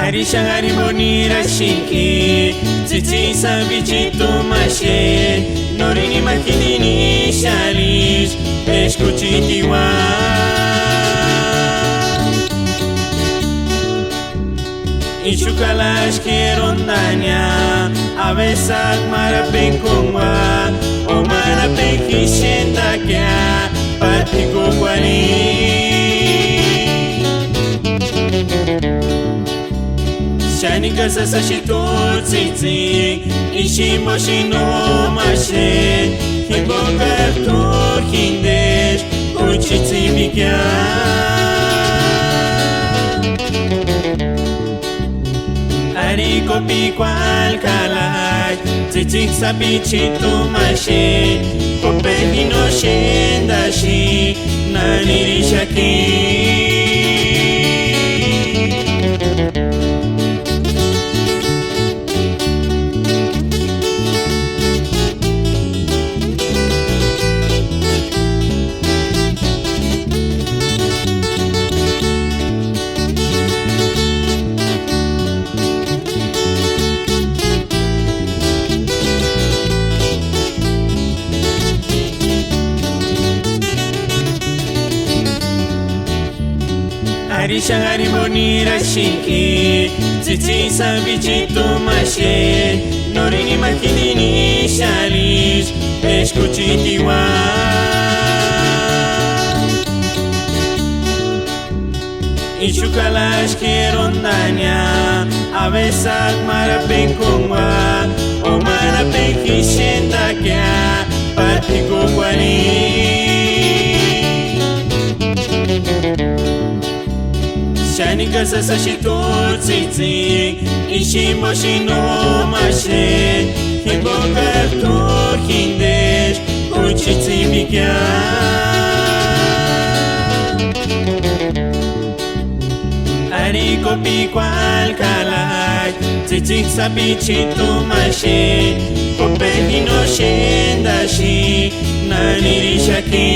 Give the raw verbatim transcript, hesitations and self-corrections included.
Arixan arimbo niraxiki, tsïtsïni sámbichituma xé, norini ma jindini xáni, exkuchitiua. Ixu kalaxkerondania, avesaku marapekunkua, o marapekixendakia, patikukuani. Xanikasï sasasï t'utsïtsï, iximbo xinoma xé, jimbokaru t'u jindesï kuchitsïmbikia. Ari kopikuali kalai, tsïtsïni sámbichituma xé, kope jino xéndaxi, nanirixaki. Arixan arimbo niraxiki, tsïtsïni sámbichituma xé, norini ma jindini xáni, exkuchitiua. Ixu kalaxkerondania, avesaku marapekunkua, o marapekixendakia, patikukuani. Xanikasï sasasï t'utsïtsï, iximbo xinoma xé, jimbokaru t'u jindesï kuchitsïmbikia. Ari kopikuali kalai, tsïtsïni sámbichituma xé, kope jino xéndaxi, nanirixaki.